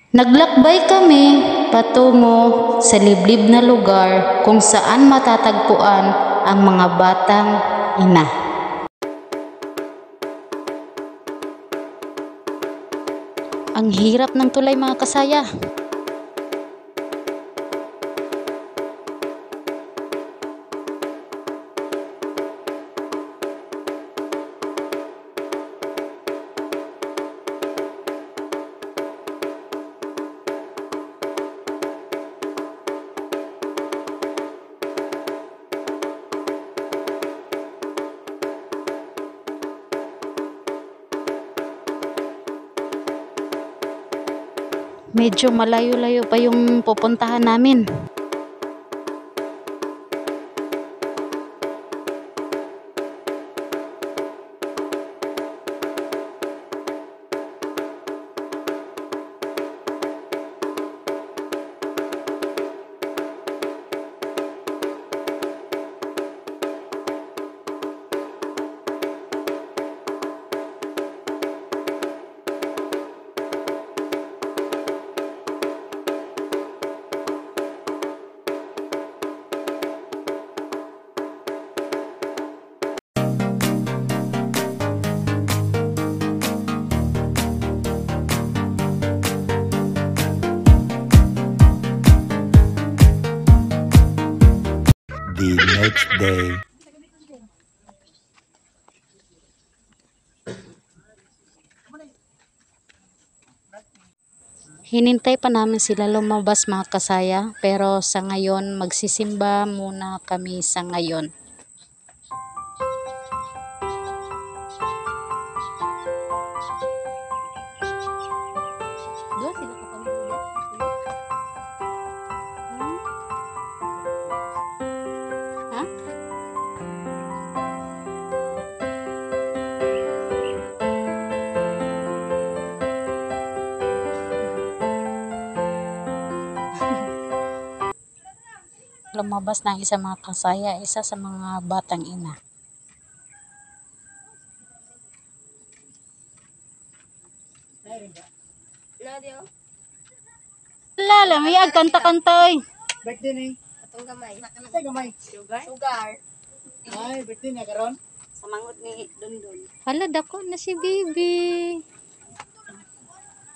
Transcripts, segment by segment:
Naglakbay kami patungo sa liblib na lugar kung saan matatagpuan ang mga batang ina. Ang hirap ng tulay, mga kasaya. Medyo malayo-layo pa yung pupuntahan namin. The next day. Hinintay pa namin sila lumabas, mga kasaya, pero sa ngayon magsisimba muna kami sa ngayon. Doon sila kapamilya. Ha? Lumabas na ang isa, mga kasaya, isa sa mga batang ina. Lala, may ag kanta-kanta oy. Birthday ni. Atong gamay. Sa gamay. Sugar. Sugar. Ay, birthday niya karon. Sa manghod ni Dundun. Hala, dako na si baby.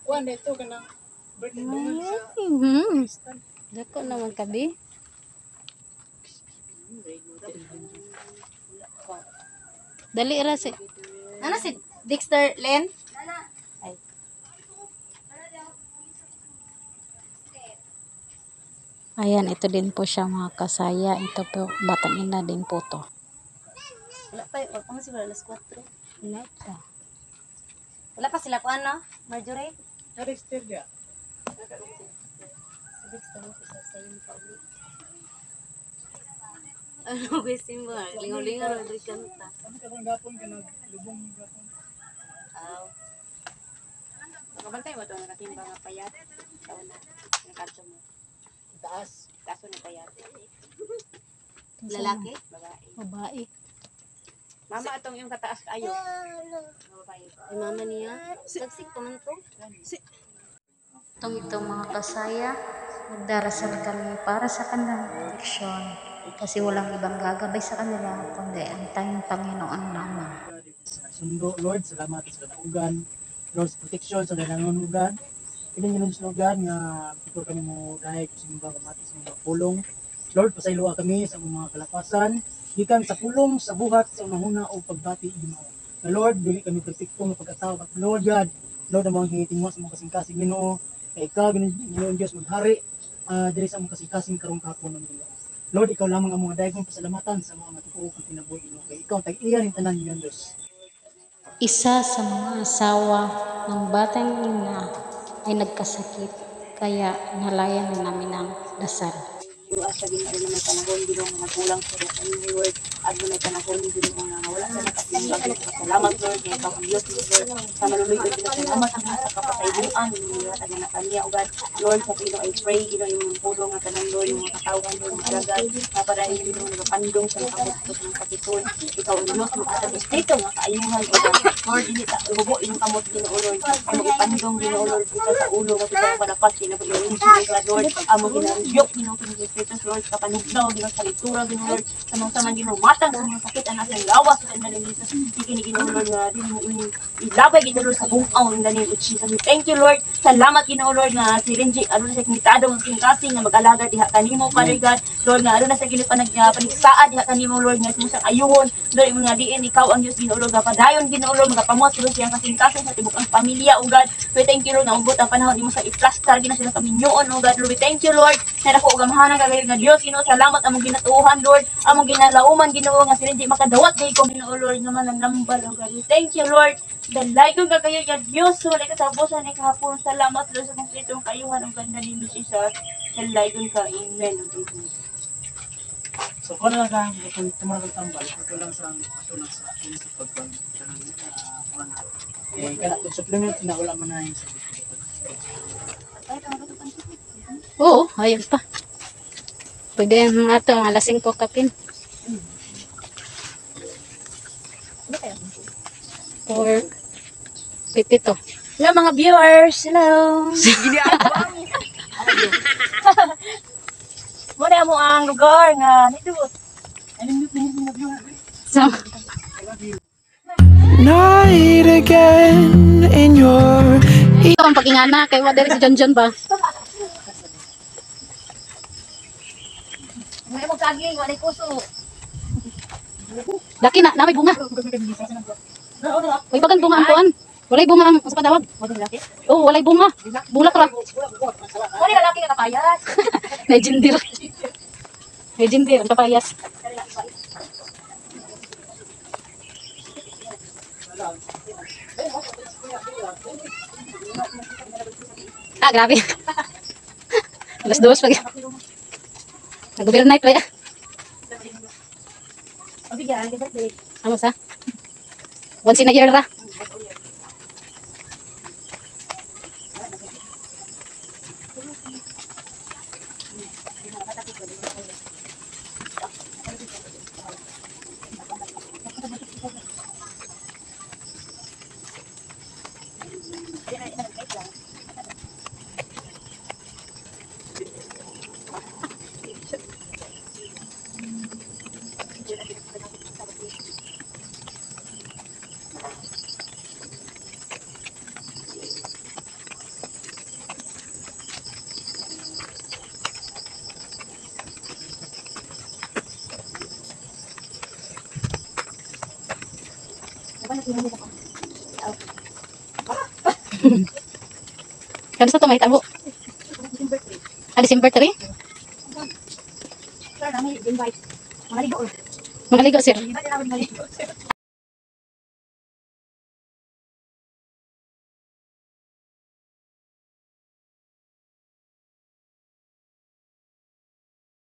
Kuan dito kanang birthday dungan sa Dako naman kabi. Dali ra si Ano si Dexter Len? Ay. Ayan, ito din po siya, mga kasaya. Ito po, batang ina din po to. Wala pa, wala pa siguro alas 4. Wala pa. Wala pa sila kuan no? Marjorie? Sa Dexter dia. Si Dexter mo sa sayo pa uli. Ano ba simba? Lingaw-lingaw ra diri kanta. Kami ka kung gapon kanang lubong gapon. Aw. Nakabantay mo ito, nakatimba nga payat. Sa una, nakadto mo. Taas. Taas na payat. Lalaki? Babae. Babae. Mama, atong yung kataas kayo. Babae. Ay mama niya. Tagsik pa man to. Itong ito, mga kasaya, magdarasal kami para sa kanilang proteksyon kasi walang ibang gagabay sa kanila kundi ang tayong Panginoon lamang. Sa sundo, Lord, salamat sa kaugan. Lord, sa protection sa danangon ugan. Piling ginon sa lugar nga before kami mo dahil simba mamati sa mga pulong. Lord, pasayloa kami sa mga kalapasan gikan sa pulong sa buhat sa unahuna o pagbati Ginoo. Na Lord, dili kami perpekto nga pagkatao. But Lord God, Lord, ang mga gitingwa sa mga kasing-kasing Ginoo, kay ikaw Ginoo Dios maghari diri sa mga kasing-kasing karong kahapon ng Ginoo. Lord, ikaw lamang ang mga daygon pasalamatan sa mga matuo kang kinabuhi Ginoo. Kay ikaw ang tag-iya ning tanan Ginoo Dios. Isa sa mga asawa ng batang ina ay nagkasakit kaya nalayan na namin ang dasal. Iwas sa Ginoo na may panahon Ginoo nga nagkulang sa kami, Lord. At may panahon Ginoo nga wala sa nakatimba Ginoo. Salamat Lord kay ikaw ang Dios Lord sa maluluy-oy Ginoo. Salamat Ginoo sa kapatayuan Ginoo sa na kaniya, O God. Lord, sa Ginoo I pray Ginoo imong pulong nga tanan Lord, imong katawhan Lord, mga alagad nga padayon Ginoo nagapandong sa nakabot ng kapiton. Ikaw ang Dios mo dito nga kaayuhan, O God. Lord, dili ta ibubo imong kamot Ginoo Lord. Amo ipandong Ginoo Lord bisan sa ulo nga sa panapat sila po yung God Lord. Amo gina-rebuke Ginoo kini Jesus Lord sa panugdaw Ginoo sa litura Ginoo Lord sa mga tanan Ginoo matang sa mga sakit anak sa lawas sa name of Jesus. Kini Ginoo Lord nga dili mo ilabay Ginoo Lord sa bungaw in the name of Jesus. Thank you Lord. Salamat Ginoo Lord nga si Renji aron sa komitado nga kasing nga mag-alaga diha kanimo Father God. Lord nga aron na sa kini panigsaad diha kanimo Lord nga sa ayuhon Lord imong nga diin ikaw ang Dios Ginoo Lord nga padayon Ginoo Lord magapamuhat Lord siyang kasing-kasing sa tibok ang pamilya, O God. We thank you Lord nga ubot ang panahon imo sa i-plaster Ginoo sila kaminyoon, O God. Lord, we thank you Lord na dako og gamhanan kagayon nga Dios Ginoo. Salamat among ginatuohan Lord, among ginalauman Ginoo nga sila di makadawat di ko Ginoo Lord nga mananambal, O God. We thank you Lord. Dalaygon ka kayo nga Dios, wala katapusan ni kahapon. Salamat Lord sa kompletong kaayuhan ang ganda ni Jesus. Dalaygon ka. Amen. Amen. So kung ano lang kang kung tumara kang tambal, ito lang sa ato lang sa ina sa pagpag kanang kuan na. Eh kana kung supplement na wala man na yung sa. Oo, ayun pa. Pwede yung ato, ang alas 5 kapin. 4:52. Hello mga viewers! Hello! Muna mo ang lugar nga nindot. So, Night again in your ito ang pag-ingana kay wa diri si John John ba? May mo saging, walay kuso. Laki na, na may bunga. May bagang bunga ang kuan. Walay bunga ang sa padawag. Oh, walay bunga. Bulak ra. Wala lalaki nga kapayas. Legendir. Legendir ang papayas. Ah, grabe. 2:00 pag. Nag-overnight pa ya. Mabigyan, happy birthday. Ano sa? Once in a year ra. Kano sa to may tabo? Ah, December 3? Sir, namin invite. Mga ligo. Mga ligo, sir. Di ba namin mga ligo?